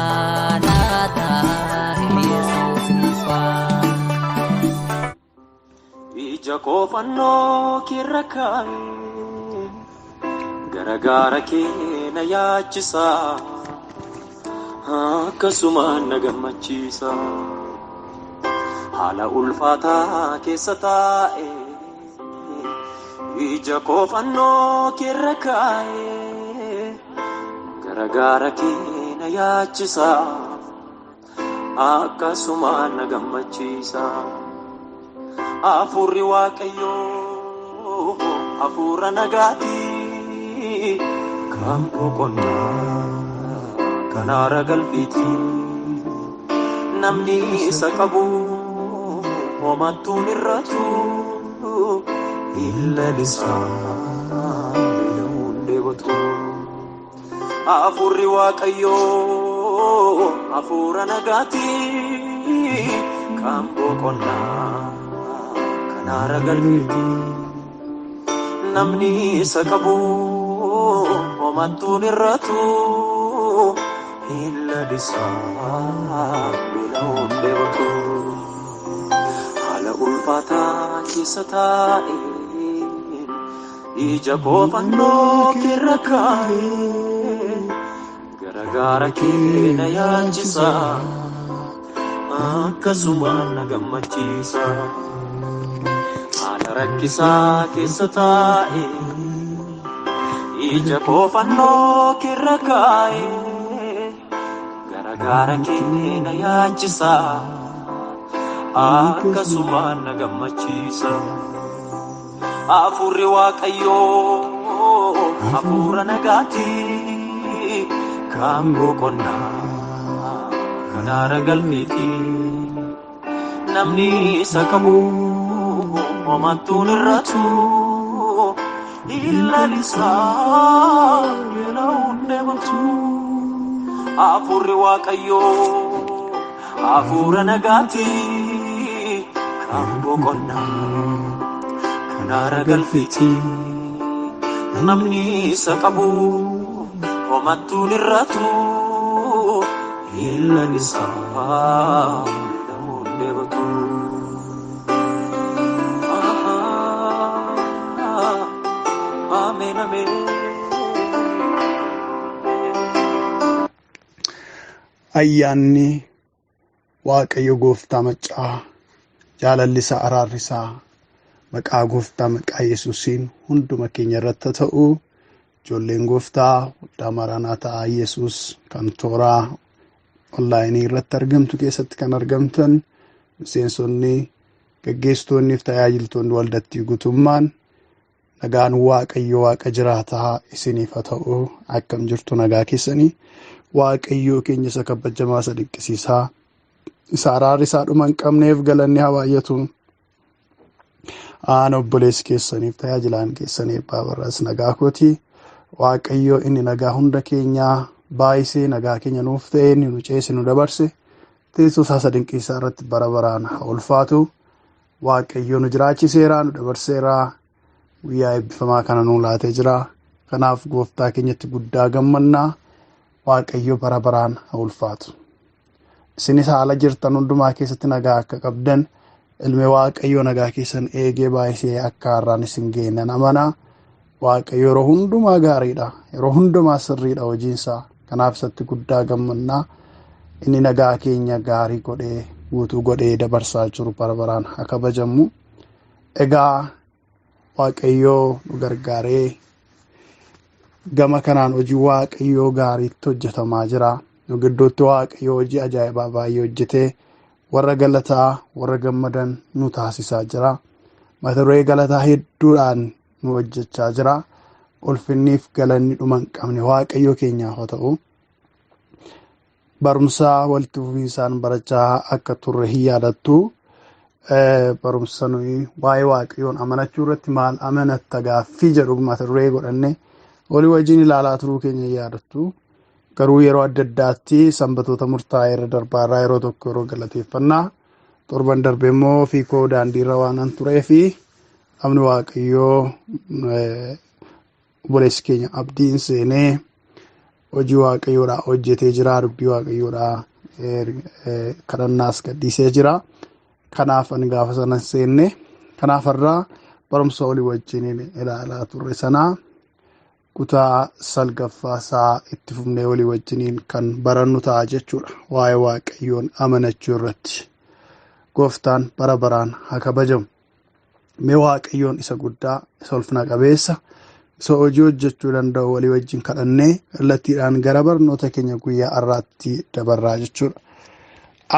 Maranatha, Yesus dhufaa. Ija koo fannoo keerra kaa'e gara gaara kee na yaachisa akkasumaan na gammachiisa haala ulfaataa keessa taa'e ija koo fannoo keerra kaa'e gara gaara kee na yaachisa akkasumaan na gammachiisa. Hafuurri Waaqayyoo hafuura nagaati. Kan boqonnaa kan haara galfiiti. Namni isa qabu homattuun irratu illa isaa beela'uun dheebotu. Hafuurri Waaqayyoo hafuura nagaati. Kan boqonnaa kan haara galfiiti. Namni isa qabu homattuun irratu illa isaa beela'uun dheebotu. Haala ulfaataa keessa taa'e ija koo fannoo keerra kaa'e gara gaara kee na yaachisa akkasumaan na gammachiisa. Haala rakkisaa keessa taa'e ija koo fannoo keerra kaa'e gara gaara kee na yaachisa akkasumaan na gammachiisa. Hafuurri Waaqayyoo hafuura nagaati. Kan boqonnaa kan haara galfiiti. Namni isa qabu homattuun irratu illa isaa beela'uun dheebotu. Hafuurri Waaqayyoo hafuura nagaati. Kan boqonnaa kan haara galfiiti. Namni isa qabu homattuun irratu illa isaa beela'uun dheebotu. Ameen ameen. Ayyaanni Waaqayyo gooftaa maccaa jaalalli isaa araarri isaa maqaa gooftaa maqaa Yesuusiin hunduma keenya irratti haa ta'u. Ijoolleen gooftaa waldaa Maranaataa Yesuus kan tooraa onlaayinii irratti argamtu keessatti kan argamtan miseensonni gaggeessitoonni fi tajaajiltoonni waldattii guutummaan nagaan Waaqayyo Waaqa jiraataa isiniif haa ta'u. Akkam jirtu nagaa keessanii? Waaqayyoo keenya isa kabajamaa isa dinqisiisaa isa araarri isaa dhuma hin qabneef galanni haa baay'atu. Aan obboleessi keessaniif tajaajilaan keessanii abbaa barraas nagaa kooti. Waaqayyo inni nagaa hunda keenyaa baay'isee nagaa keenya nuuf ta'e inni nu ceese nu dabarse teessoo isaa isa dinqisiisaa irratti bara baraan haa ulfaatu. Waaqayyo nu jiraachiseera nu dabarseera guyyaa eebbifamaa kana nu laatee jira. Kanaaf gooftaa keenyatti guddaa gammannaa. Waaqayyo bara baraan haa ulfaatu. Isinis haala jirtan hundumaa keessatti nagaa akka qabdan ilmi Waaqayyo nagaa keessan eegee baay'isee akka har'aan isin ga'e nan amanaa. Waaqayyo yeroo hundumaa gaariidha. Yeroo hundumaa sirriidha hojiinsaa. Kanaaf isatti guddaa gammannaa. Inni nagaa keenya gaarii godhee guutuu godhee dabarsaa jiru bara baraan haa kabajamu. Egaa Waaqayyo nu gargaaree gama kanaan hojii Waaqayyoo gaariitti hojjetamaa jira. Nu gidduutti Waaqayyo hojii ajaa'ibaa baay'ee hojjetee warra galataa warra gammadan nu taasisaa jira. Mata duree galataa hedduudhaan nu hojjechaa jira. Ulfinniif galanni dhuma hin qabne Waaqayyo keenyaaf haa ta'u. Barumsa walitti fufinsaan barachaa akka turre hin yaadattu. Barumsa nuyi waa'ee Waaqayyoon amanachuu irratti maal amanatta gaaffii jedhu mata duree godhanne walii wajjin ilaalaa turuu keenya hin yaadattu. Garuu yeroo adda addaatti sanbatoota murtaa'e irra darbaarraa yeroo tokko yeroo galateeffannaa torban darbe immoo fiikoo daandiirra waan an turee fi namni Waaqayyoo Obboleessi keenya Abdiin seenee hojii Waaqayyoodhaa hojjetee jira. Dubbii Waaqayyoodhaa kadhannaas gadhiisee jira. Kanaaf ani gaafa sana seenne. Kanaaf irraa barumsa olii wajjin ilaalaa turre sanaa kutaa salgaffaa isaa itti fufnee olii wajjiniin kan barannu ta'a jechuudha. Waa'ee Waaqayyoon amanachuu irratti. Gooftaan bara baraan haa kabajamu. Mee Waaqayyoon isa guddaa, isa ulfina qabeessa, isa hojii hojjechuu danda'u walii wajjin kadhannee kallattiidhaan gara barnoota keenya guyyaa har'aatti dabarraa jechuudha.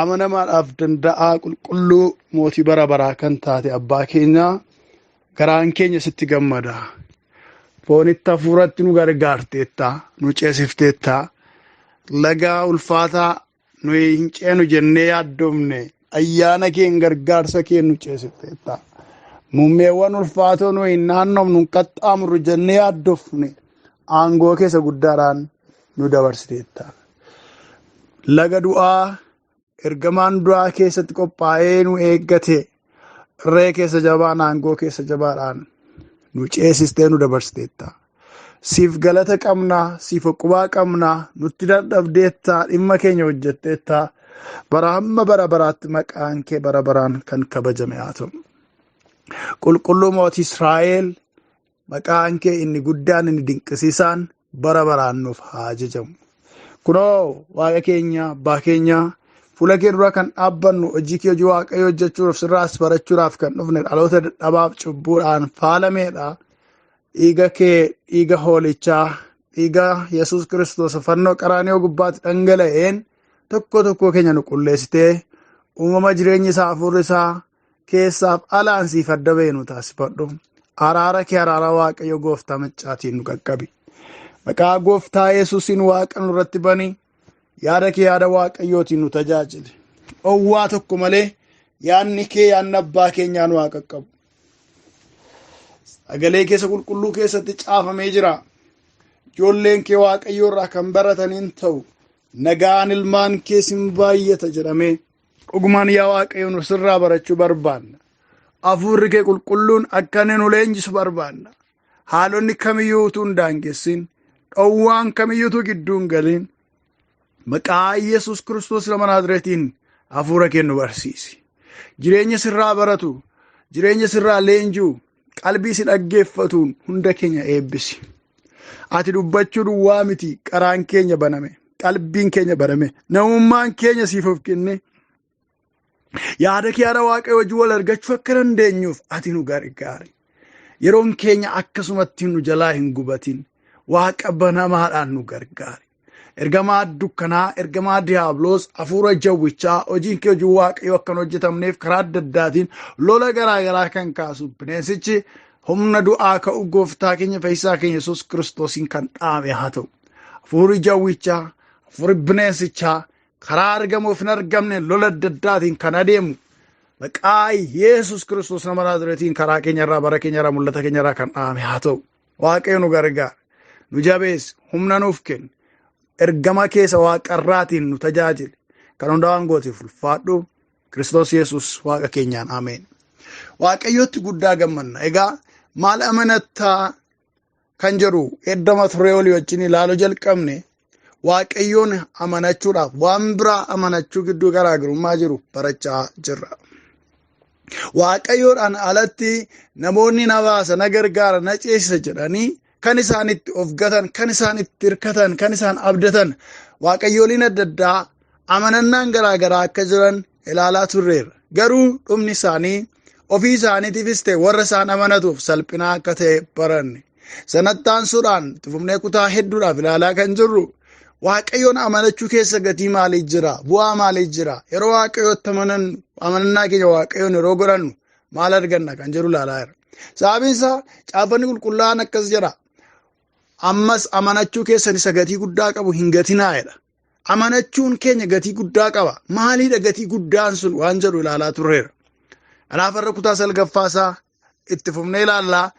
Amanamaadhaaf danda'aa qulqulluu mootii bara baraa kan taate abbaa keenyaa, garaan keenya sitti gammada. Foonitti hafuuratti nu gargaarteetta, nu ceesifteetta. Lagaa ulfaataa nuyi hin ceenu jennee yaaddoomne ayyaana keen gargaarsa keen nu ceesifteetta. Muummeewwan ulfaatoo nuyi hin naannoofnu hin qaxxaamurru jennee yaaddofne aangoo keessa guddaadhaan nu dabarsiteetta. Laga du'aa ergamaan du'aa keessatti qophaa'ee nu eeggate irree keessa jabaan aangoo keessa jabaadhaan nu ceesistee nu dabarsiteetta. Siif galata qabnaa, siif uqubaa qabnaa, nutti dadhabdeetta, dhimma keenya hojjetteetta. Bara hamma bara baraatti maqaan kee bara baraan kan kabajame haa ta'u. Qulqulluu mootii Israa'el, maqaan kee inni guddaan inni dinqisiisaan bara baraan nuuf haa ajajamu. Kunoo Waaqa keenya, abbaa keenya, fuula kee dura kan dhaabbannu hojii kee hojii Waaqayyoo hojjechuudhaaf sirraas barachuudhaaf kan dhufne dhaloota dadhabaaf cubbuudhaan faalameedha. Dhiiga kee, dhiiga hoolichaa, dhiiga Yesuus Kiristoos fannoo qaraanioo gubbaatti dhangala'een tokko tokko keenya nu qulleessitee uumama jireenyi isaa hafuurri isaa keessaaf alaan siif adda ba'e nu taasifadhu. Araara kee araara Waaqayyo gooftaa maccaatiin nu qaqqabi. Maqaa gooftaa Yesuusiin Waaqa nurratti bani. Yaada kee yaada Waaqayyootiin nu tajaajili. Dhowwaa tokko malee yaadni kee yaadni abbaa keenyaa nu haa qaqqabu. Sagalee keessa qulqulluu keessatti caafamee jira. Ijoolleen kee Waaqayyoo irraa kan barataniin ta'u nagaan ilmaan kee sin baay'ata jedhamee dhugumaan yaa Waaqayyo nu sirraa barachuu barbaanna. Hafuurri kee qulqulluun akka inni nu leenjisu barbaanna. Haalonni kamiyyuu utuu hin daangessin, dhowwaan kamiyyuu utuu gidduu hin galin, maqaa Yesuus Kiristoos nama Naazreetiin hafuura kee nu barsiisi. Jireenya sirraa baratu, jireenya sirraa leenji'u, qalbii si dhaggeeffatuun hunda keenya eebbisi. Ati dubbachuu duwwaa miti, qaraan keenya baname, qalbiin keenya baname, namummaan keenya siif of kenne. Yaada kee yaada Waaqayyo wajjin wal argachuu akka dandeenyuuf ati nu gargaari. Yeroon keenya akkasumatti nu jalaa hin gubatin. Waaqa banamaadhaan nu gargaari. Ergamaa dukkanaa, ergamaa diyaabloos, hafuura jawwichaa, hojiin kee hojii Waaqayyo akka hin hojjetamneef karaa adda addaatiin lola garaa garaa kan kaasu bineensichi humna du'aa ka'u gooftaa keenya fayyisaa keenya Yesuus Kiristoosiin kan dhaame haa ta'u. Hafuurri jawwichaa, hafuurri bineensichaa karaa argamuuf hin argamne lola adda addaatiin kan adeemu maqaa Yesuus Kiristoos nama Naazreetiin karaa keenyarraa, bara keenyarraa, mul'ata keenyarraa kan dhaame haa ta'u. Waaqayyo nu gargaara, nu jabeessi, humna nuuf kenni. Ergama keessa waaqarraatiin nu tajaajili. Kan hundaa waan gooteef ulfaadhu. Kiristoos Yesuus Waaqa keenyaan ameen. Waaqayyotti guddaa gammanna. Egaa maal amanattaa kan jedhu eddama turee olii wajjin ilaaluu jalqabne. Waaqayyoon amanachuudhaaf waan biraa amanachuu gidduu garaagarummaa jiru barachaa jirra. Waaqayyoodhaan alatti namoonni na baasa, na gargaara, na ceesisa jedhanii kan isaan itti of gatan, kan isaan itti hirkatan, kan isaan abdatan waaqayyooliin adda addaa amanannaan garaagaraa akka jiran ilaalaa turreerra. Garuu dhumni isaanii ofii isaaniitiifis ta'e warra isaan amanatuuf salphinaa akka ta'e baranne. Sanatti aansuudhaan itti fufnee kutaa hedduudhaaf ilaalaa kan jirru Waaqayyoon amanachuu keessa gatii maalii jira? Bu'aa maalii jira? Yeroo Waaqayyootti amanannu, amanannaa keenya Waaqayyoon yeroo godhannu maal arganna kan jedhu ilaalaa jirra. Sababiin isaa caaffanni qulqullaa'aan akkas jedha. Ammas amanachuu keessan isa gatii guddaa qabu hin gatinaa jedha. Amanachuun keenya gatii guddaa qaba. Maaliidha gatii guddaan sun waan jedhu ilaalaa turreera. Kanaaf har'a kutaa salgaffaa isaa itti fufnee ilaallaa.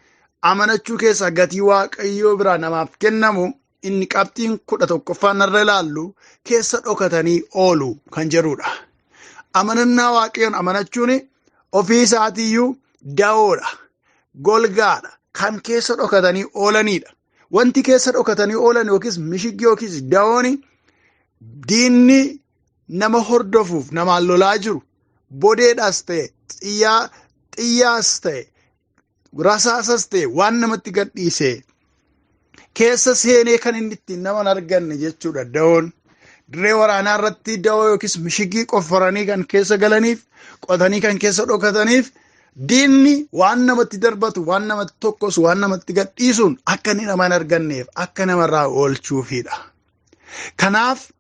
Amanachuu keessaa gatii Waaqayyoo biraa namaaf kennamu inni qabxiin 11ffaan irra ilaallu keessa dhokatanii oolu kan jedhudha. Amanannaa Waaqayyoon amanachuun ofii isaatiiyyuu dawoodha, golgaadha, kan keessa dhokatanii oolanidha. Wanti keessa dhokatanii oolan yookiis mishiggi yookiis da'ooni diinni nama hordofuuf namaan lolaa jiru bodeedhaas ta'e xiyyaas ta'e rasaasas ta'e waan namatti gadhiise keessa seenee kan inni ittiin nama hin arganne jechuudha da'oon. Dirree waraanaa irratti da'oo yookiis mishigii qofforanii kan keessa galaniif qotanii kan keessa dhokataniif diinni waan namatti darbatu waan namatti tokkos waan namatti gadhiisuun akka inni nama hin arganneef akka namarraa oolchuufidha. Kanaaf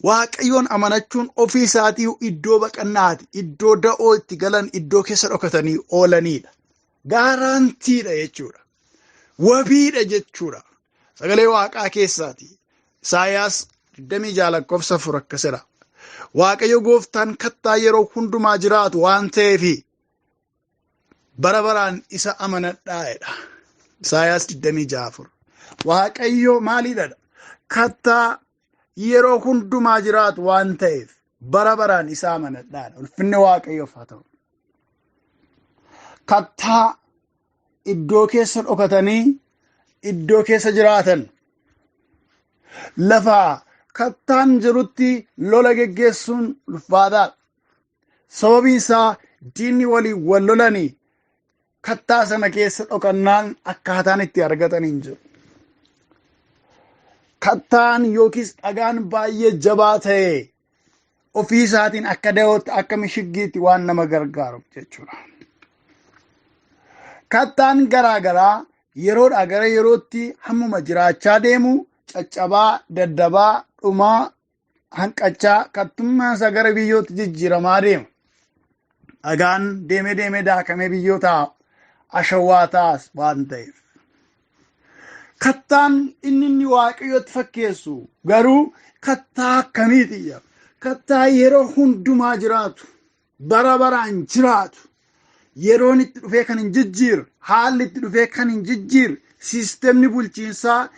Waaqayyoon amanachuun ofii isaatii iddoo baqannaati, iddoo da'oo itti galan, iddoo keessa dhokatanii oolanidha. Gaaraantiidha jechuudha. Wabiidha jechuudha. Sagalee Waaqaa keessaati. Isaayaas 26 lakkoofsa 4 akkasidha. Waaqayyo gooftaan kattaa yeroo hundumaa jiraatu waan ta'eefi bara baraan isa amanadhaa jedha. Isaayaas 26:4. Waaqayyo maaliidha? Kattaa yeroo hundumaa jiraatu waan ta'eef bara baraan isa amanadhaa. Ulfinni Waaqayyoof haa ta'u. Kattaa iddoo keessa dhokatanii iddoo keessa jiraatan lafa kattaan jirutti lola geggeessuun ulfaataadha. Sababiin isaa diinni waliin wal lolanii kattaa sana keessa dhokannaan akkaataan itti argatan hin jiru. Kattaan yookiis dhagaan baay'ee jabaa ta'e ofii isaatiin akka da'ootti akka mishiggiitti waan nama gargaaruuf jechuudha. Kattaan garaa garaa yeroodhaa gara yerootti hammuma jiraachaa deemu caccabaa, daddabaa, dhumaa, hanqachaa kattummaan isaa gara biyyootti jijjiiramaa deema. Dhagaan deemee deemee daakamee biyyoo ta'a, ashawwaa ta'as waan ta'eef. Kattaan inni inni Waaqayyotti fakkeessu garuu kattaa akkamiiti? Kattaa yeroo hundumaa jiraatu, bara baraan jiraatu, yeroon itti dhufee kan hin jijjiirre, haalli itti dhufee kan hin jijjiirre, siistemni bulchiinsaa,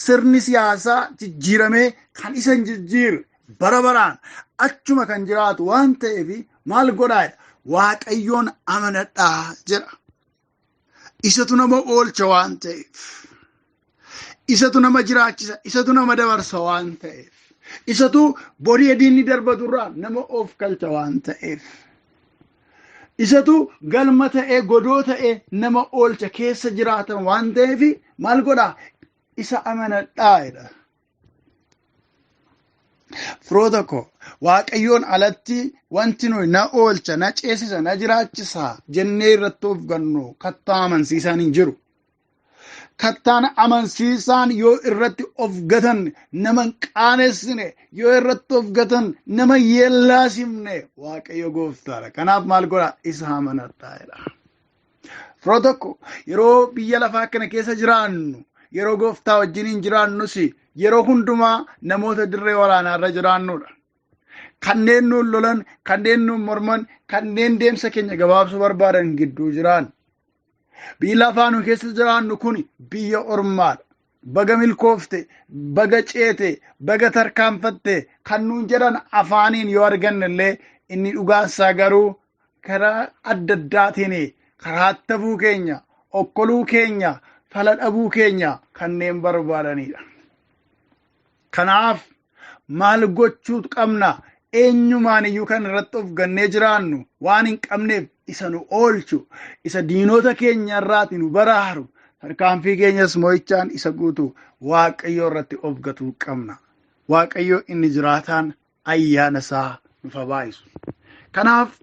sirni siyaasaa jijjiiramee kan isa hin jijjiirre, bara baraan achuma kan jiraatu waan ta'eef maal godhaa? Waaqayyoon amanadhaa jedha. Isatu nama oolcha waan ta'eef, isatu nama jiraachisa, isatu nama dabarsa waan ta'eef, isatu borii diinni darbaturraa nama of galcha waan ta'eef, isatu galma ta'ee godoo ta'ee nama oolcha keessa jiraatan waan ta'eef maal godhaa? Isa amanadhaa jedha. Firoota koo, Waaqayyoon alatti wanti nuyi na oolcha, na ceesisa, na jiraachisa jennee irratti of gannu kattaa amansiisaan hin jiru. Kattaan amansiisaan yoo irratti of gatan nama hin qaanessine, yoo irratti of gatan nama hin yeellaasifne Waaqayyo gooftaadha. Kanaaf maal godhaa? Isa amanadhaa jedha. Firoota koo, yeroo biyya lafaa kana keessa jiraannu, yeroo gooftaa wajjiniin jiraannus yeroo hundumaa namoota dirree waraanaa irra jiraannudha. Kanneen nuun lolan, kanneen nuun morman, kanneen deemsa keenya gabaabsuu barbaadan gidduu jiraan. Biyyi lafaa nu keessa jiraannu kun biyya ormaadha. Baga milkoofte, baga ceete, baga tarkaanfatte kan nuun jedhan afaaniin yoo arganne illee inni dhugaansaa garuu karaa adda addaatiin karaa tafuu keenya, okkoluu keenya, fala dhabuu keenya kanneen barbaadanidha. Kanaaf maal gochuu qabna? Eenyumaan iyyuu kan irratti of gannee jiraannu waan hin qabneef isa nu oolchu, isa diinota keenya irraati nu baraaru, tarkaanfii keenyas mo'ichaan isa guutu Waaqayyo irratti of gatuu qabna. Waaqayyo inni jiraataan ayyaana isaa nuuf haa baay'isu. Kanaaf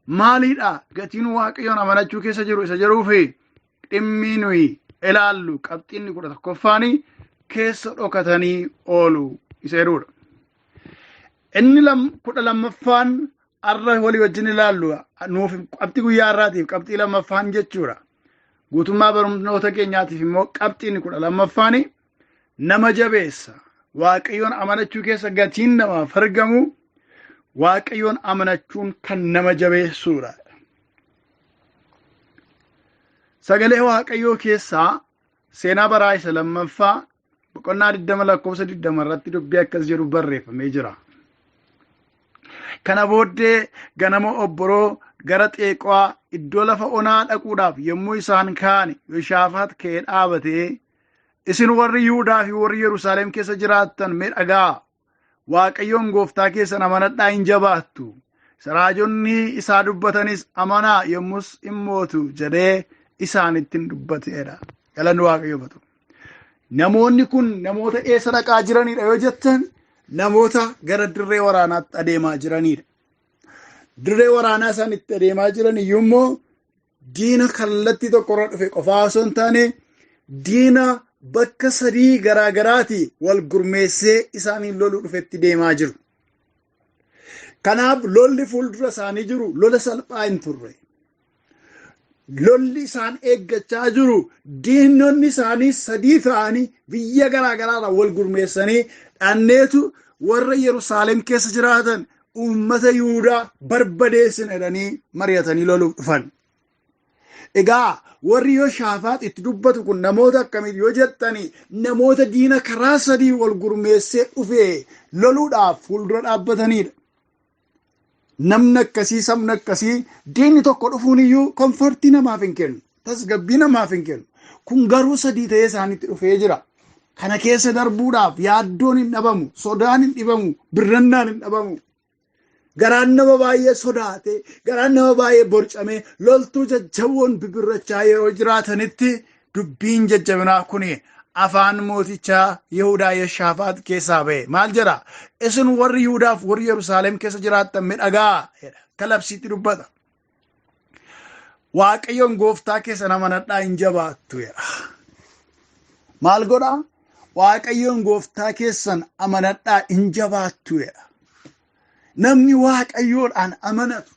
maaliidha gatiin Waaqayyoon amanachuu keessa jiru isa jedhuu fi dhimmi nuyi ilaallu qabxiinni 11ffaan keessa dhokatanii oolu isa jedhudha. Inni 12ffaan har'a walii wajjin ilaallu nuuf qabxii guyyaa har'aatiif qabxii lammaffaan jechuudha. Guutummaa barnoota keenyaatiif immoo qabxiin 12ffaan nama jabeessa. Waaqayyoon amanachuu keessa gatiin namaaf argamu Waaqayyoon amanachuun kan nama jabeessuudha. Sagalee Waaqayyoo keessaa seenaa baraa isa lammaffaa boqonnaa 20 lakkoofsa 20 irratti dubbii akkas jedhu barreeffamee jira. Kana booddee ganama obboroo gara Xeeqo'aa iddoo lafa onaa dhaquudhaaf yommuu isaan ka'an Yoshaafaat ka'ee dhaabatee Isin warri Yihuudaa fi warri Yerusaalem keessa jiraattan mee dhagaa. Waaqayyoon gooftaa keessan amanadhaa hin jabaattu. Raajonni isaa dubbatanis amanaa yommus hin mootu jedhee isaanitti dubbateedha. Galanni Waaqayyoof haa ta'u. Namoonni kun namoota eessa dhaqaa jiranidha yoo jettan, namoota gara dirree waraanaatti adeemaa jiranidha. Dirree waraanaa isaan itti adeemaa jiran iyyuu immoo diina kallattii tokkorra dhufe qofaa osoo hin taane, diina bakka sadii garaagaraati wal gurmeessee isaaniin loluu dhufetti deemaa jiru. Kanaaf lolli fuuldura isaanii jiru lola salphaa hin turre. Lolli isaan eeggachaa jiru diinonni isaanii sadii ta'anii biyya garaagaraarraa wal gurmeessanii dhanneetu warra Yerusaalem keessa jiraatan uummata Yihuudaa barbadeessina jedhanii mari'atanii loluuf dhufan. Egaa warri Yoshaafaat itti dubbatu kun namoota akkamiiti yoo jettani, namoota diina karaa sadii wal gurmeessee dhufee loluudhaaf fuuldura dhaabbatanidha. Namni akkasii, sabni akkasii, diinni tokko dhufuun iyyuu comfort namaaf hin kennu, tasgabbii namaaf hin kennu. Kun garuu sadii ta'ee isaanitti dhufee jira. Kana keessa darbuudhaaf yaaddoon hin dhabamu, sodaan hin dhibamu, birrannaan hin dhabamu. Garaan nama baay'ee sodaate, garaan nama baay'ee borcame, loltuu jajjaboon bibirrachaa yeroo jiraatanitti dubbiin jajjabinaa kuni afaan mootichaa Yihudaa Yeshaafaat keessaa ba'e. Maal jedha? Isin warri Yihudaaf warri Yerusaalem keessa jiraattan mee dhagaa jedha. Kalabsiitti dubbata. Waaqayyoon gooftaa keessan amanadhaa hin jabaattu jedha. Maal godhaa? Waaqayyoon gooftaa keessan amanadhaa hin jabaattu jedha. Namni Waaqayyoodhaan amanatu,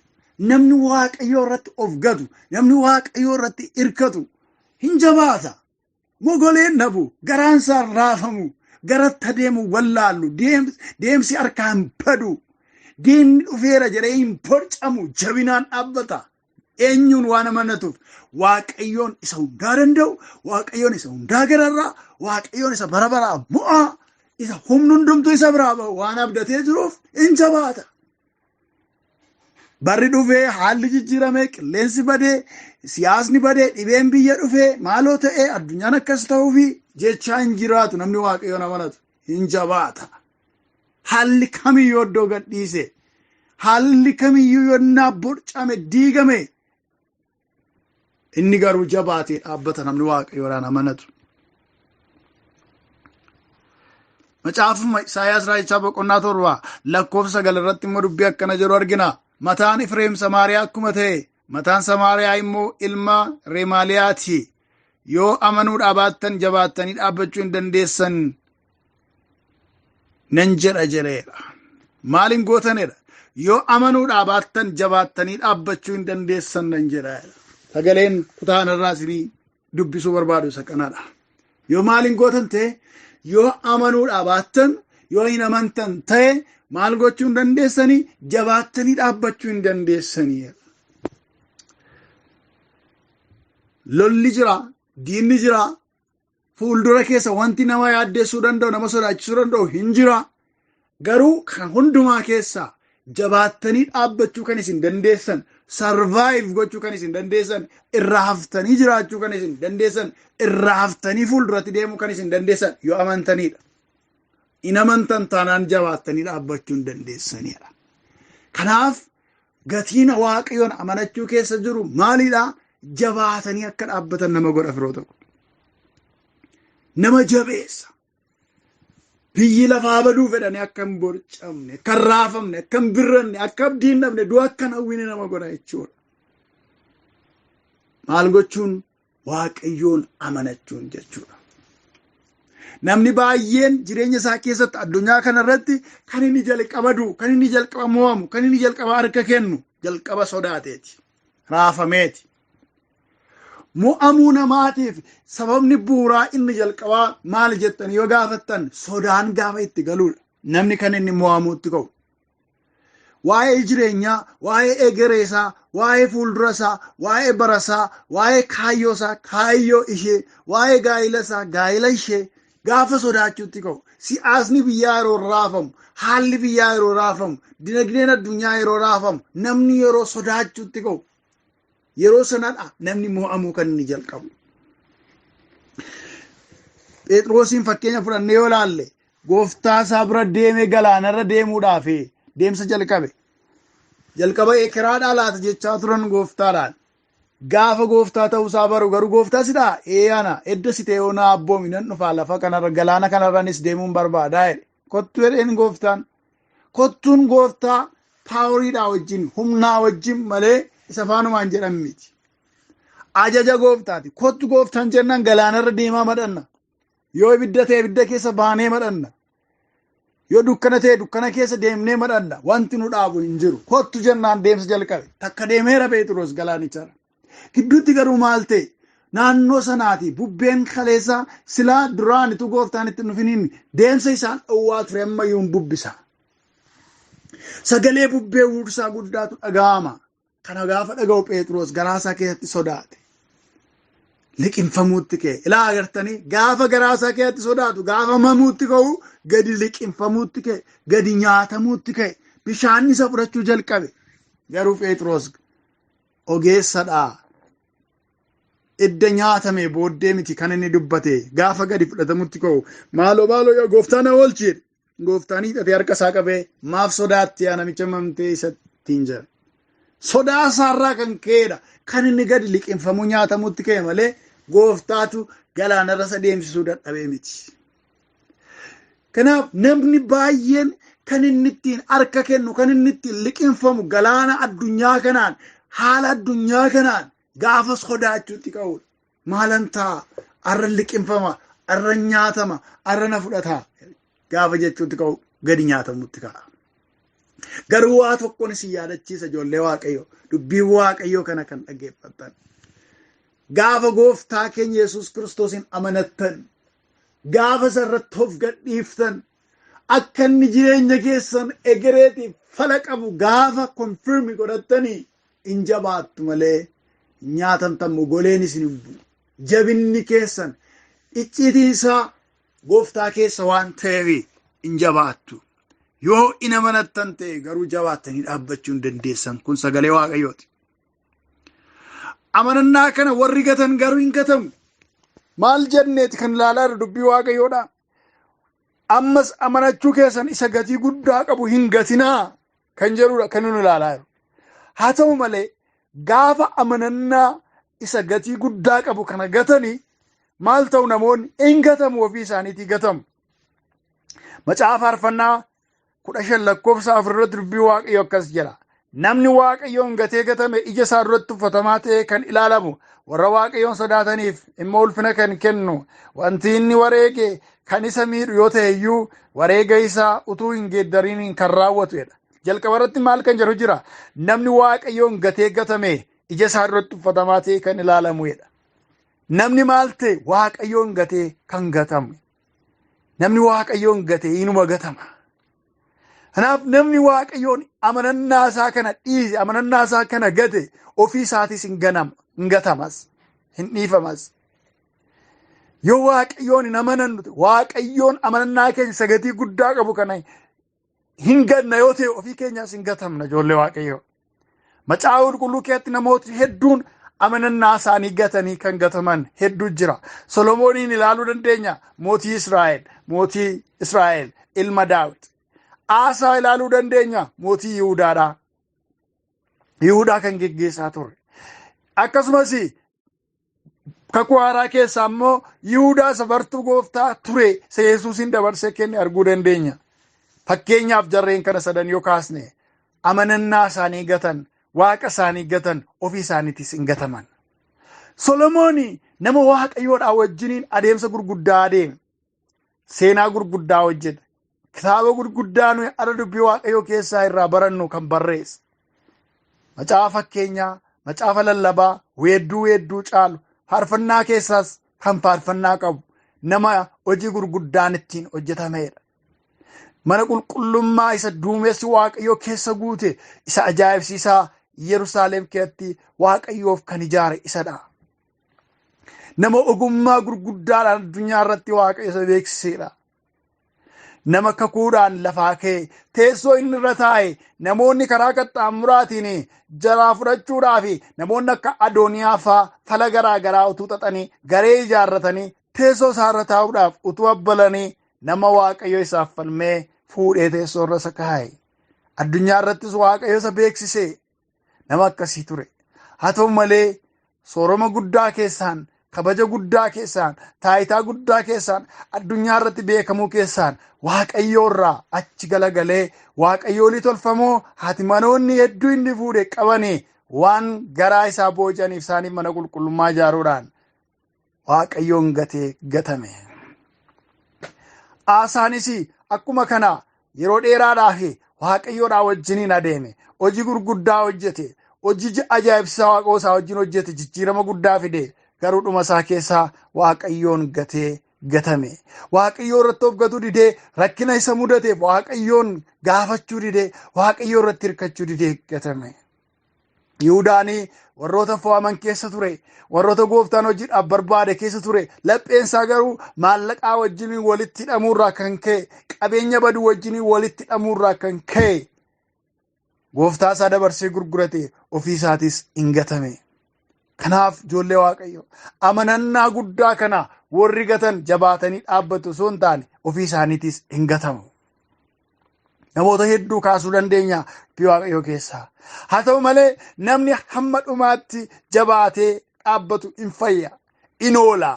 namni Waaqayyoo irratti of gatu, namni Waaqayyoo irratti hirkatu hin jabaata. Mogoleen dhabu, garaan isaa raafamu, garatti adeemu wallaallu, deemsi harkaan badu, diinni dhufeera jedhee hin borcamu, jabinaan dhaabbata. Eenyuun waan amanatuuf? Waaqayyoon isa hundaa danda'u, Waaqayyoon isa hundaa gararraa, Waaqayyoon isa bara baraa mo'aa, isa humni hundumtuu isa biraa ba'u waan abdatee jiruuf hin jabaata. Barri dhufee, haalli jijjiiramee, qilleensi badee, siyaasni badee, dhibeen biyya dhufee, maaloo ta'ee addunyaan akkas ta'uufi jechaa hin jiraatu. Namni Waaqayyoon amanatu hin jabaata. Haalli kamiyyuu iddoo gadhiise, haalli kamiyyuu yonnaa borcame diigame, inni garuu jabaatee dhaabbata namni Waaqayyoodhaan amanatu. Macaafuma Isaayaas Raajichaa boqonnaa 7 lakkoofsa 9 irratti immoo dubbii akkana jedhu argina. Mataan Efreem Samaariyaa akkuma ta'e, mataan Samaariyaa immoo ilma Remaaliyaati. Yoo amanuu dhaabaattan jabaattanii dhaabbachuu hin dandeessan nan jedha jedheera. Maaliin gootanidha? Yoo amanuu dhaabaattan jabaattanii dhaabbachuu hin dandeessan nan jedha. Sagaleen kutaa kanarraa isinii dubbisuu barbaadu isa kanadha. Yoo maaliin gootan ta'e, yoo amanuu dhaabaattan, yoo hin amantan ta'e, maal gochuu hin dandeessanii? Jabaattanii dhaabbachuu hin dandeessanii. Lolli jira, diinni jira, fuuldura keessa wanti nama yaaddessuu danda'u, nama sodaachisuu danda'u hin jira. Garuu kan hundumaa keessaa jabaattanii dhaabbachuu kan isin dandeessan, survive gochuu kan isin dandeessan, irraa haftanii jiraachuu kan isin dandeessan, irraa haftanii fuulduratti deemuu kan isin dandeessan yoo amantanidha. In amantan taanaan jabaattanii dhaabbachuu hin dandeessanidha. Kanaaf gatiin Waaqayyoon amanachuu keessa jiru maalidha? Jabaatanii akka dhaabbatan nama godha firoo tokko. Nama jabeessa. Biyyi lafaa baduu fedhanii akka hin borcamne, akka hin raafamne, akka hin birranne, akka abdii hin dhabne, du'a akka hin hawwine nama godha jechuudha. Maal gochuun? Waaqayyoon amanachuun jechuudha. Namni baay'een jireenya isaa keessatti addunyaa kanarratti kan inni jalqaba du'u, kan inni jalqaba mo'amu, kan inni jalqaba harka kennu jalqaba sodaateeti, raafameeti. Mo'amuu namaatiif sababni bu'uuraa inni jalqabaa maali jettanii yoo gaafattan, sodaan gaafa itti galuudha. Namni kan inni mo'amuutti ka'u. Waa'ee jireenyaa, waa'ee egeree isaa, waa'ee fuuldura isaa, waa'ee bara isaa, waa'ee kaayyoo isaa, kaayyoo ishee, waa'ee gaa'ila isaa, gaa'ila ishee gaafa sodaachuutti ka'u. Siyaasni biyyaa yeroo raafamu, haalli biyyaa yeroo raafamu, dinagdeen addunyaa yeroo raafamu, namni yeroo sodaachuutti ka'u. Yeroo sanadha namni mo'amuu kan inni jalqabu. Phexrosiin fakkeenya fudhannee yoo ilaalle gooftaa isaa bira deemee galaanarra deemuudhaaf deemsa jalqabe. Jalqaba ekeraadhaa laata jechaa turan gooftaadhaan. Gaafa gooftaa ta'uusaa baru garuu gooftaa si ta'a ee ana edda si ta'e onaa abboomi nan dhufaa lafa kanarra galaana kanarranis deemuun barbaadaa jedhe. Kottu jedheen gooftaan. Kottuun gooftaa poweriidhaa wajjin humnaa wajjin malee isa faanumaan jedhan miti. Ajaja gooftaati. Kottu gooftaan jennaan galaanarra deemaa madhanna. Yoo ibidda ta'e ibidda keessa baanee madhanna. Yoo dukkana ta'e dukkana keessa deemnee madhanna. Wanti nu dhaabu hin jiru. Kottu jennaan deemsa jalqabe. Takka deemeera Phexros galaanicharra. Gidduutti garuu maal ta'e? Naannoo sanaati bubbeen kaleessa silaa duraan itti gooftaan itti dhufiniin deemsa isaan dhowwaa ture ammayyuu hin bubbisa. Sagalee bubbee huursaa guddaatu dhaga'ama. Kana gaafa dhaga'u Phexros garaasaa keessatti sodaate. Liqinfamuutti ka'e. Ilaa agartanii gaafa garaasaa keessatti sodaatu gaafa mamuutti ka'u gadi liqinfamuutti ka'e. Gadi nyaatamuutti ka'e. Bishaan isa fudhachuu jalqabe. Garuu Phexros ogeessadhaa. Edda nyaatame booddee miti kan inni dubbate gaafa gadi fudhatamutti ka'u maaloo maaloo yaa gooftaa na oolchi jedhe. Gooftaan hiixatee harka isaa qabee maaf sodaatti yaa namicha mamtee isattiin jedhe. Sodaa isaarraa kan ka'edha. Kan inni gadi liqinfamuu nyaatamutti ka'e malee gooftaatu galaanarra isa deemsisuu dadhabee miti. Kanaaf namni baay'een kan inni ittiin harka kennu kan inni ittiin liqinfamu galaana addunyaa kanaan haala addunyaa kanaan gaafa sodaachuutti ka'udha. Maalan ta'a? Arra liqinfama, arra nyaatama, arra na fudhata gaafa jechuutti ka'u gadi nyaatamutti ka'a. Garuu waa tokkoon isin yaadachiisa ijoollee Waaqayyoo dubbii Waaqayyoo kana kan dhaggeeffattan. Gaafa gooftaa keenya Yesuus Kiristoosiin amanattan, gaafa isarratti of gadhiiftan, akka inni jireenya keessan egereetiif fala qabu gaafa confirm godhattanii hin jabaattu malee nyaatamtan goleen isin hin bu'u. Jabinni keessan icciitiin isaa gooftaa keessa waan ta'eef hin jabaattu. Yoo in amanattan ta'e garuu jabaattanii dhaabbachuu hin dandeessan. Kun sagalee Waaqayyooti. Amanannaa kana warri gatan garuu hin gatamu. Maal jenneeti kan ilaalaa jirru dubbii Waaqayyoodha. Ammas amanachuu keessan isa gatii guddaa qabu hin gatinaa kan jedhudha kan nu ilaalaa jirru. Haa ta'u malee gaafa amanannaa isa gatii guddaa qabu kana gatanii maal ta'u namoonni hin gatamu ofii isaaniitii gatamu. Macaafa faarfannaa 15 lakkoofsa 4 irratti dubbii Waaqayyoo akkas jedha. Namni Waaqayyoon gatee gatame ija isaa duratti tuffatamaa ta'e kan ilaalamu warra Waaqayyoon sodaataniif immoo ulfina kan kennu wanti inni wareege kan isa miidhu yoo ta'e iyyuu wareega isaa utuu hin geeddariin kan raawwatudha. Jalqaba irratti maal kan jedhu jira? Namni Waaqayyoon gatee gatame ija isaa duratti tuffatamaa ta'e kan ilaalamudha. Namni maal ta'e Waaqayyoon gatee kan gatamu. Namni Waaqayyoon gatee inuma gatama. Kanaaf namni Waaqayyoon amanannaa isaa kana dhiise, amanannaa isaa kana gate ofii isaatis hin ganama, hin gatamas, hin dhiifamas. Yoo Waaqayyoon hin amanannu, Waaqayyoon amanannaa keenya isa gatii guddaa qabu kana hin ganna yoo ta'e ofii keenyaas hin gatamna ijoollee Waaqayyoo. Macaafa qulqulluu keessatti namootni hedduun amanannaa isaanii gatanii kan gataman hedduu jira. Solomooniin ilaaluu dandeenya. Mootii Israa'el, mootii Israa'el ilma Daawit. Aasaa ilaaluu dandeenya. Mootii Yihuudaadha. Yihuudaa kan geggeessaa ture. Akkasumas kakuu haaraa keessaa immoo Yihuudaa isa bartuu gooftaa ture isa Yesuusin dabarsee kenne arguu dandeenya. Fakkeenyaaf jarreen kana sadan yoo kaasne amanannaa isaanii gatan, waaqa isaanii gatan, ofii isaaniitis hin gataman. Solomooni nama Waaqayyoodhaa wajjiniin adeemsa gurguddaa adeeme. Seenaa gurguddaa hojjete. Kitaaba gurguddaa nuyi ala dubbii Waaqayyoo keessaa irraa barannu kan barreesse. Macaafa fakkeenyaa, macaafa lallabaa, weedduu weedduu caalu, faarfannaa keessaas kan faarfannaa qabu, nama hojii gurguddaan ittiin hojjetamedha. Mana qulqullummaa isa duumessi Waaqayyoo keessa guute isa ajaa'ibsiisaa Yerusaalem keessatti Waaqayyoof kan ijaare isadha. Nama ogummaa gurguddaadhaan addunyaa irratti Waaqayyo isa beeksisedha. Nama kakuudhaan lafaa ka'e teessoo inni irra taa'e namoonni karaa qaxxaamuraatiin jalaa fudhachuudhaaf namoonni akka Adooniyaa fa'aa fala garaa garaa utuu xaxanii garee ijaarratanii Teessoo isaarra taa'uudhaaf utuu abbalanii nama Waaqayyo isaaf falmee fuudhee teessoo irra isa kaa'e. Addunyaa irrattis Waaqayyo isa beeksise. Nama akkasii ture. Haa ta'u malee sooroma guddaa keessaan, kabaja guddaa keessaan, taayitaa guddaa keessaan, addunyaa irratti beekamuu keessaan Waaqayyo irraa achi galagalee Waaqayyoolii tolfamoo haati manoonni hedduu inni fuudhe qabanii waan garaa isaa booji'aniif isaaniif mana qulqullummaa ijaaruudhaan Waaqayyoon gatee gatame. Aasaanis akkuma kana yeroo dheeraadhaaf Waaqayyoodhaa wajjiniin adeeme. Hojii gurguddaa hojjete. Hojii ajaa'ibsiisaa Waaqa isaa wajjin hojjete. Jijjiirama guddaa fide. Garuu dhuma isaa keessaa Waaqayyoon gatee gatame. Waaqayyoo irratti of gatuu didee rakkina isa mudateef Waaqayyoon gaafachuu didee Waaqayyoo irratti hirkachuu didee gatame. Yihudaanii warroota fo'aman keessa ture, warroota gooftaan hojiidhaaf barbaade keessa ture. Lapheen isaa garuu maallaqaa wajjin walitti hidhamuurraa kan ka'e, qabeenya baduu wajjin walitti hidhamuurraa kan ka'e, gooftaa isaa dabarsee gurgurate, ofii isaatis hin gatame. Kanaaf ijoollee Waaqayyo amanannaa guddaa kana warri gatan jabaatanii dhaabbatu osoo hin taane ofii isaaniitis hin gatamu. Namoota hedduu kaasuu dandeenya dubbii Waaqayyoo keessaa. Haa ta'u malee namni hamma dhumaatti jabaatee dhaabbatu hin fayya, in oola,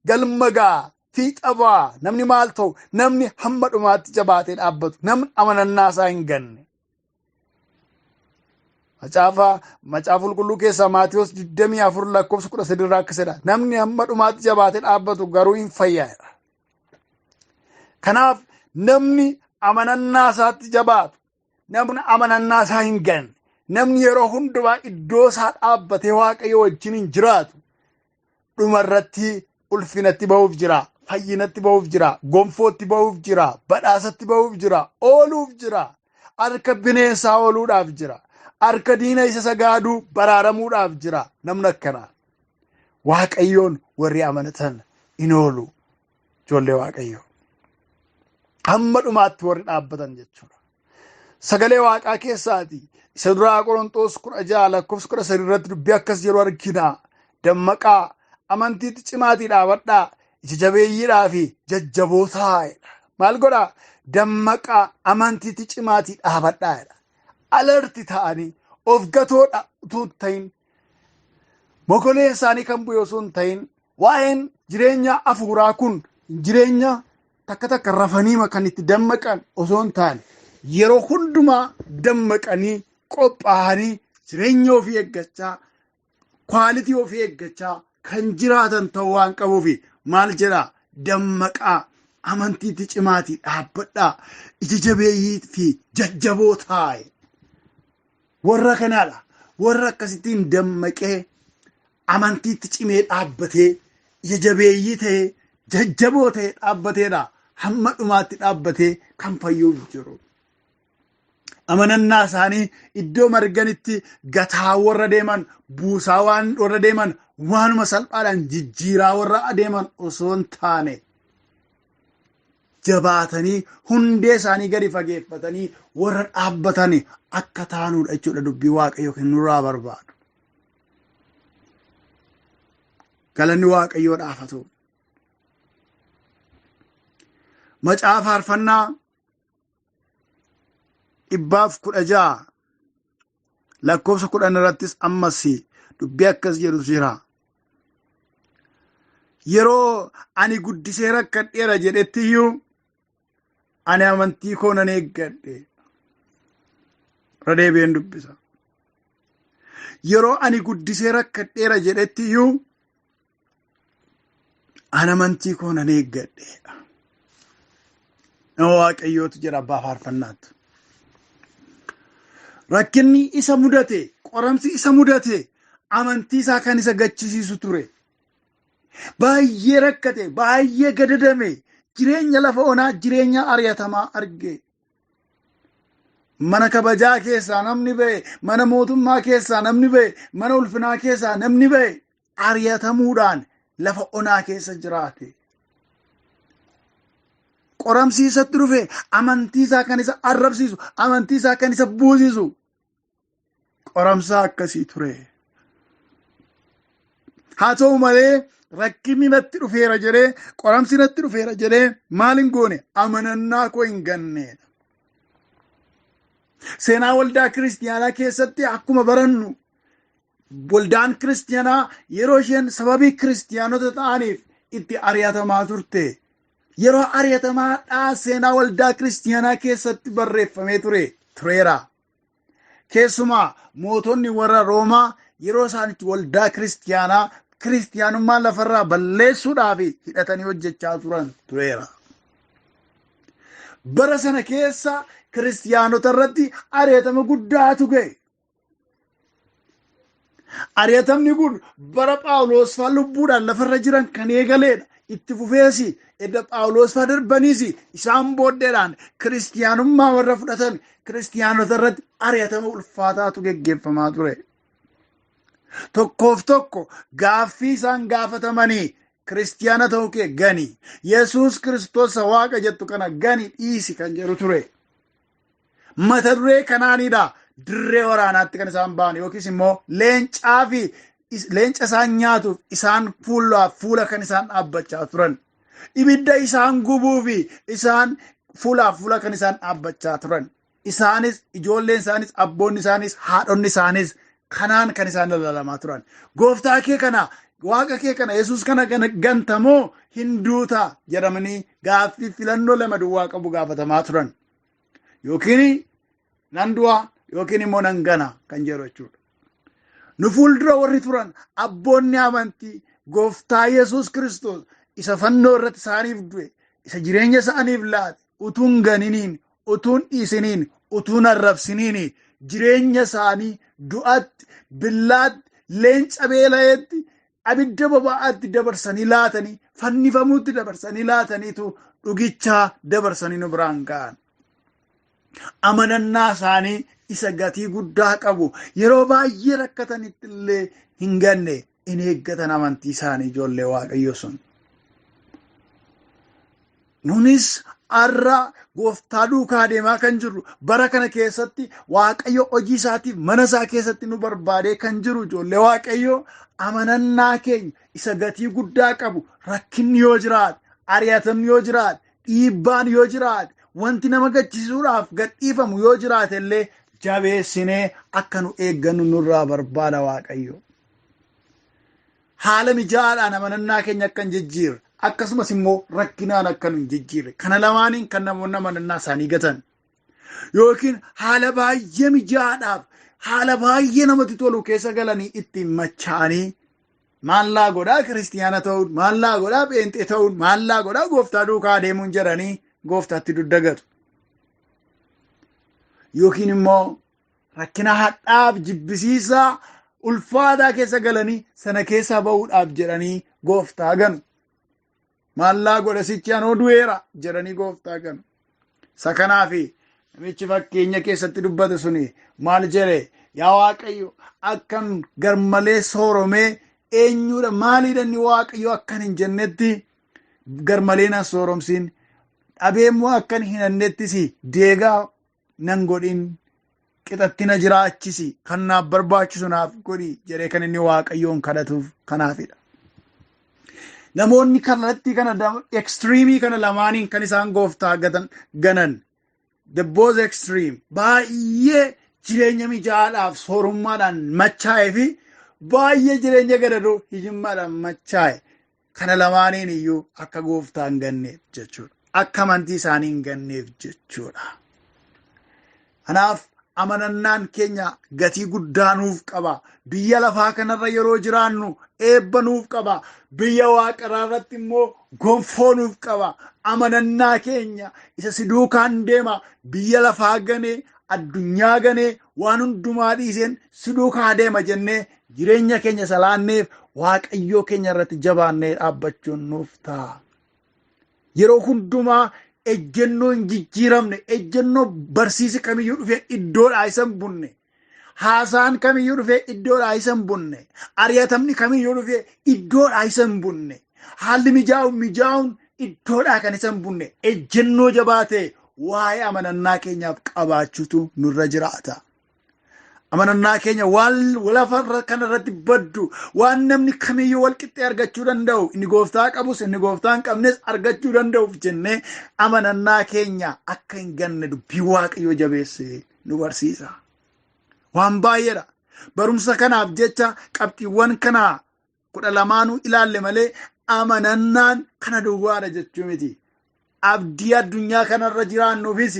galma ga'a, fiixa ba'a. Namni maal ta'u? Namni hamma dhumaatti jabaatee dhaabbatu, namni amanannaa isaa hin ganne. Macaafa Qulqulluu keessaa Maatiyos 24 lakkoofsa 13 irraa akkas jedha. Namni hamma dhumaatti jabaatee dhaabbatu garuu hin fayya. Kanaaf namni amanannaa isaatti jabaatu, namni amanannaa isaa hin ganne, namni yeroo hundumaa iddoo isaa dhaabbatee Waaqayyo wajjin hin jiraatu, dhumarratti ulfinatti ba'uuf jira, fayyinatti ba'uuf jira, gonfootti ba'uuf jira, badhaasatti ba'uuf jira, ooluuf jira, harka bineensaa ooluudhaaf jira, harka diina isa sagaaduu baraaramuudhaaf jira. Namni akkanaa Waaqayyoon warri amanatan in oolu. Ijoollee Waaqayyoo hamma dhumaatti warri dhaabbatan jechuudha. Sagalee Waaqaa keessaati isa duraa Qorontoos 16 lakkoofsa 13 irratti dubbii akkas jedhu argina. Dammaqaa, amantiitti cimaatii dhaabadhaa, ija jabeeyyiidhaa fi jajjabootaa jedha. Maal godhaa? Dammaqaa, amantiitti cimaatii dhaabadhaa jedha. Alerti ta'anii of gatoodha utuu hin ta'in, mogoleen isaanii kan bu'e osoo hin ta'in, waa'een jireenya hafuuraa kun jireenya takka takka rafanii kan itti dammaqan osoo hin taane, yeroo hundumaa dammaqanii qophaa'anii jireenya ofii eeggachaa, kwaalitii ofii eeggachaa kan jiraatan ta'uu waan qabuufi maal jedhaa? Dammaqaa, amantiitti cimaatii dhaabbadhaa, ija jabeeyyii fi jajjaboo taa'e. Warra kanaadha. Warra akkasittiin dammaqee amantiitti cimee dhaabbatee ija jabeeyyii ta'ee jajjaboo ta'ee dhaabbateedha. Hamma dhumaatti dhaabbatee kan fayyuuf jiru. Amanannaa isaanii iddoo marganitti gataa warra deeman, buusaa waan warra deeman, waanuma salphaadhaan jijjiiraa warra adeeman osoo hin taane, jabaatanii hundee isaanii gadi fageeffatanii warra dhaabbatanii akka taanuudha jechuudha dubbii Waaqayyoo kan nurraa barbaadu. Galanni Waaqayyoo dhaafatu. Macaafa Faarfannaa 116 lakkoofsa 10 irrattis ammas dubbii akkas jedhu jira. Yeroo ani guddisee rakkadheera jedhetti iyyuu ani amantii koo nan eeggadhe. Irra deebi'een dubbisa. Yeroo ani guddisee rakkadheera jedhetti iyyuu ani amantii koo nan eeggadhe. Nama Waaqayyootu jedha abbaa faarfannaatti. Rakkinni isa mudate, qoramsi isa mudate, amantii isaa kan isa gachisiisu ture. Baay'ee rakkate, baay'ee gadadame, jireenya lafa onaa, jireenya ari'atamaa arge. Mana kabajaa keessaa namni ba'e, mana mootummaa keessaa namni ba'e, mana ulfinaa keessaa namni ba'e, ari'atamuudhaan lafa onaa keessa jiraate. Qoramsi isatti dhufe amantii isaa kan isa arrabsiisu, amantii isaa kan isa buusisu qoramsa akkasii ture. Haa ta'u malee Rakkinni natti dhufeera jedhee, qoramsi natti dhufeera jedhee maal hin goone? Amanannaa koo hin ganneedha. Seenaa waldaa kiristiyaanaa keessatti akkuma barannu, waldaan kiristiyaanaa yeroo isheen sababii kiristiyaanota ta'aniif itti ari'atamaa turte. Yeroo ari'atamaadhaa seenaa waldaa kiristiyaanaa keessatti barreeffamee tureera. Keessumaa mootonni warra Roomaa yeroo isaan itti waldaa kiristiyaanaa, kiristiyaanummaa lafarraa balleessuudhaaf hidhatanii hojjechaa turan tureera. Bara sana keessa kiristiyaanota irratti ari'atama guddaatu ga'e. Ari'atamni kun bara Phaawulos fa'aa lubbuudhaan lafarra jiran kan eegaleedha. Itti fufeesi edda Phaawulos fa'aa darbaniis isaan booddeedhaan kiristiyaanummaa warra fudhatan kiristiyaanota irratti ari'atama ulfaataatu geggeeffamaa ture. Tokkoof tokko gaaffii isaan gaafatamanii, "Kiristiyaana ta'uu kee gani, Yesuus Kiristoos Waaqa jettu kana gani, dhiisi" kan jedhu ture. Mata duree kanaanidha dirree waraanaatti kan isaan ba'an, yookiis immoo leencaa fi leenca isaan nyaatuuf isaan fuulaaf fuula kan isaan dhaabbachaa turan. Ibidda isaan gubuu fi isaan fuulaaf fuula kan isaan dhaabbachaa turan. Isaanis, ijoolleen isaanis, abboonni isaanis, haadhonni isaanis kanaan kan isaan lalamaa turan. "Gooftaa kee kana, Waaqa kee kana, Yesuus kana gantamoo hin duutaa?" jedhamanii gaaffii filannoo lama duwwaa qabu gaafatamaa turan. Yookiin nan du'a yookiin immoo nan gana kan jedhu jechuudha. Nu fuuldura warri turan abboonni amantii Gooftaa Yesuus Kiristoos isa fannoo irratti isaaniif du'e, isa jireenya isaaniif laate utuun ganiniin, utuun dhiisiniin, utuun arrabsiniin, jireenya isaanii du'atti, billaatti, leenca beela'eetti, abidda boba'aatti dabarsanii laatanii, fannifamuutti dabarsanii laataniitu dhugichaa dabarsanii nu biraan ga'an. Amanannaa isaanii isa gatii guddaa qabu yeroo baay'ee rakkatanitti illee hin ganne, in eeggatan amantii isaanii ijoollee Waaqayyo sun. Nunis har'a Gooftaa duukaa deemaa kan jirru, bara kana keessatti Waaqayyo hojii isaatiif mana isaa keessatti nu barbaadee kan jiru ijoollee Waaqayyo, amanannaa keenya isa gatii guddaa qabu rakkinni yoo jiraate, ari'atamni yoo jiraate, dhiibbaan yoo jiraate, wanti nama gachisuudhaaf gadhiifamu yoo jiraate illee jabeessinee akka nu eeggannu nurraa barbaada Waaqayyo. Haala mijaa'aadhaan amanannaa keenya akka hin jijjiirre, akkasumas immoo rakkinaan akka nu hin jijjiirre. Kana lamaaniin kan namoonni amanannaa isaanii gatan. Yookiin haala baay'ee mijaa'aadhaaf haala baay'ee namatti tolu keessa galanii ittiin machaa'anii, maallaa godhaa kiristiyaana ta'uun, maallaa godhaa pheenxee ta'uun, maallaa godhaa Gooftaa duukaa adeemuun jedhanii Gooftaatti duddagatu. Yookiin immoo rakkina hadhaaf jibbisiisaa ulfaataa keessa galanii sana keessaa ba'uudhaaf jedhanii Gooftaa ganu. "Maallaa godha sichi, anoo du'eera" jedhanii Gooftaa ganu. Isa kanaafi namichi fakkeenya keessatti dubbate suni maal jedhe? "Yaa Waaqayyo, akkan garmalee sooromee eenyudha, maaliidha inni Waaqayyo akkan hin jennetti garmalee nan sooromsiin, dhabeemmoo akkan hin hannettis deegaa nan godhin, qixatti na jiraachisi, kan naaf barbaachisu naaf godhi" jedhee kan inni Waaqayyoon kadhatuuf kanaafidha. Namoonni kallattii kana, extreme kana lamaaniin kan isaan Gooftaa gatan, ganan, the both extreme, baay'ee jireenya mijaa'aadhaaf soorummaadhaan machaa'ee fi baay'ee jireenya gadadoo hiyyummaadhaan machaa'e, kana lamaaniin iyyuu akka Gooftaa hin ganneef jechuudha. Akka amantii isaanii hin ganneef jechuudha. Kanaaf amanannaan keenya gatii guddaa nuuf qaba. Biyya lafaa kanarra yeroo jiraannu eebba nuuf qaba. Biyya waaqaraa irratti immoo gonfoo nuuf qaba. Amanannaa keenya isa si duukaan deema, biyya lafaa ganee, addunyaa ganee, waan hundumaa dhiiseen si duukaa deema jennee jireenya keenya isa laanneef Waaqayyoo keenya irratti jabaannee dhaabbachuun nuuf ta'a. Yeroo hundumaa ejjennoo hin jijjiiramne, ejjennoo barsiisi kamiyyuu dhufee iddoodhaa isa hin bunne, haasaan kamiyyuu dhufee iddoodhaa isa hin bunne, ari'atamni kamiyyuu dhufee iddoodhaa isa hin bunne, haalli mijaa'uun mijaa'uun iddoodhaa kan isa hin bunne, ejjennoo jabaa ta'e waa'ee amanannaa keenyaaf qabaachuutu nurra jiraata. Amanannaa keenya waan lafa kanarratti baddu, waan namni kamiyyuu wal qixxee argachuu danda'u, inni gooftaa qabus inni gooftaa hin qabnes argachuu danda'uuf jennee amanannaa keenya akka hin ganne dubbii Waaqayyoo jabeessee nu barsiisa. Waan baay'eedha. Barumsa kanaaf jecha qabxiiwwan kana 12 ilaalle malee amanannaan kana duwwaadha jechuu miti. Abdii addunyaa kanarra jiraannuufis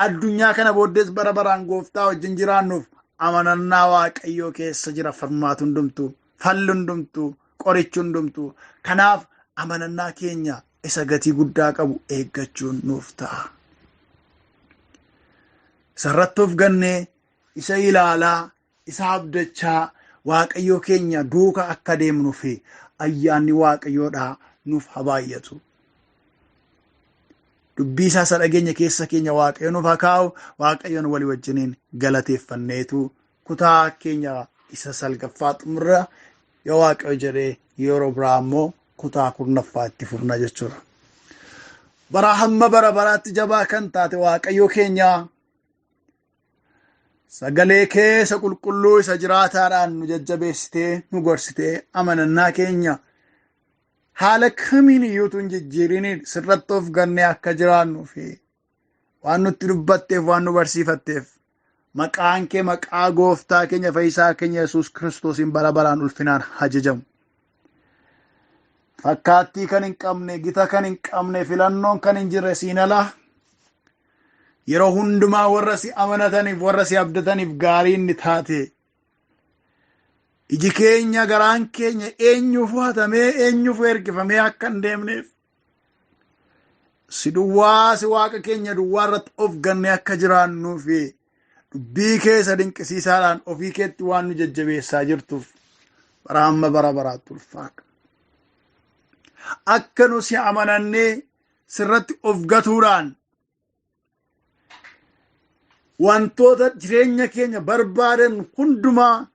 addunyaa kana booddees bara baraan gooftaa wajjin jiraannuuf amanannaa Waaqayyoo keessa jira furmaatu hundumtuu, falli hundumtuu, qorichi hundumtuu. Kanaaf amanannaa keenya isa gatii guddaa qabu eeggachuun nuuf ta'a. Isarratti of gannee, isa ilaalaa, isa abdachaa Waaqayyoo keenya duuka akka deemnuuf ayyaanni Waaqayyoodhaa nuuf haa baay'atu. Dubbii isaa isa dhageenya keessa keenya Waaqayyo nuuf haa kaa'u. Waaqayyoon walii wajjiniin galateeffanneetu kutaa keenya isa salgaffaa xumurra, yoo Waaqayyo jedhee yeroo biraa immoo kutaa 10ffaa itti fufna jechuudha. Bara hamma bara baraatti jabaa kan taate Waaqayyo keenya, sagalee kee isa qulqulluu isa jiraataadhaan nu jajjabeessitee, nu gorsitee, amanannaa keenya haala kamiin iyyuu hin jijjiiriniin sirratti of gannee akka jiraannuu fi waan nutti dubbatteef, waan nu barsiifatteef, maqaan kee maqaa gooftaa keenya fayyisaa keenya Yesuus Kiristoosiin bara baraan ulfinaan hajajamu. Fakkaattii kan hin qabne, gita kan hin qabne, filannoon kan hin jirre siin ala yeroo hundumaa warra si amanataniif, warra si abdataniif gaarii inni taate, iji keenya, garaan keenya eenyuuf hatamee, eenyuuf ergifamee akka hin deemneef, si duwwaa, si Waaqa keenya duwwaa irratti of gannee akka jiraannuu fi dubbii keessa dinqisiisaadhaan ofii keetti waan nu jajjabeessaa jirtuuf bara hamma bara baraatti ulfaadha. Akka nu si amanannee sirratti of gatuudhaan wantoota jireenya keenya barbaadan hundumaa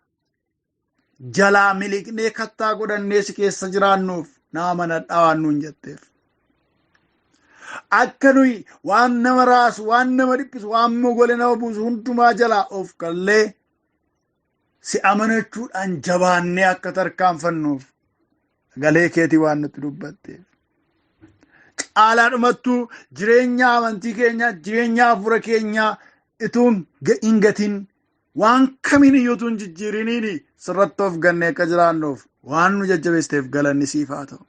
jalaa miliqnee kattaa godhannee si keessa jiraannuuf na amanadhaa waan nuun jetteef. Akka nuyi waan nama raasu, waan nama dhiphisu, waan mogolee nama buusu hundumaa jalaa of gallee si amanachuudhaan jabaannee akka tarkaanfannuuf sagalee keetii waan nutti dubbatteef. Caalaadhumattuu jireenya amantii keenyaa, jireenya hafuura keenyaa ituun hin gatin, waan kamiin iyyuu utuu hin jijjiiriniin sirratti of gannee akka jiraannuuf waan nu jajjabeessiteef galanni siif haa ta'u.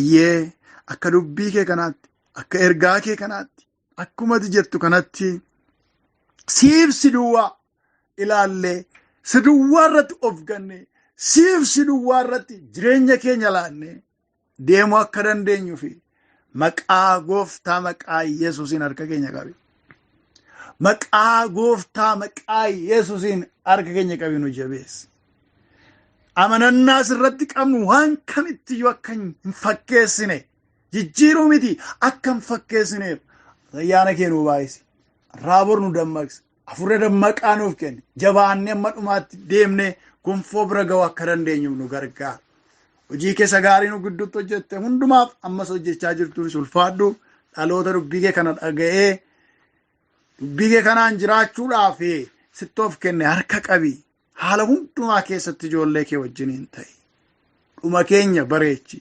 Iyyee, akka dubbii kee kanaatti, akka ergaa kee kanaatti, akkuma ati jettu kanatti siif si duwwaa ilaallee, si duwwaa irratti of gannee, siif si duwwaa irratti jireenya keenya laannee deemuu akka dandeenyuu fi maqaa gooftaa maqaa Yesuusiin harka keenya qabi. Maqaa gooftaa maqaa Yesuusiin harka keenya qabi, nu jabeessi. Amanannaa sirratti qabnu waan kamittiyyuu akka hin fakkeessine, jijjiiruu miti, akka hin fakkeessineef ayyaana kee nuu baay'isi. Raabor nu dammaqsi. Hafuura dammaqaa nuuf kenni. Jabaannee amma dhumaatti deemnee gonfoo bira ga'uu akka dandeenyuuf nu gargaara. Hojii keessa gaarii nu gidduutti hojjette hundumaaf, ammas hojjechaa jirtuufis ulfaadhu. Dhaloota dubbii kee kana dhaga'ee dubbii kee kanaan jiraachuudhaaf sitti of kenne harka qabi. Haala hundumaa keessatti ijoollee kee wajjiniin ta'i. Dhuma keenya bareechi.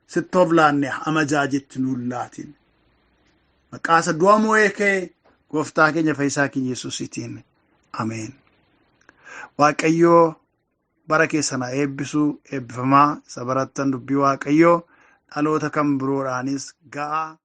Sitti of laanne amajaajitti nuun laatin. Maqaa isa du'a moo'ee ka'e gooftaa keenya fayyisaa keenya Yesuusiitiin. Ameen. Waaqayyoo bara keessan haa eebbisu. Eebbifamaa. Isa barattan dubbii Waaqayyoo dhaloota kan biroodhaanis ga'a.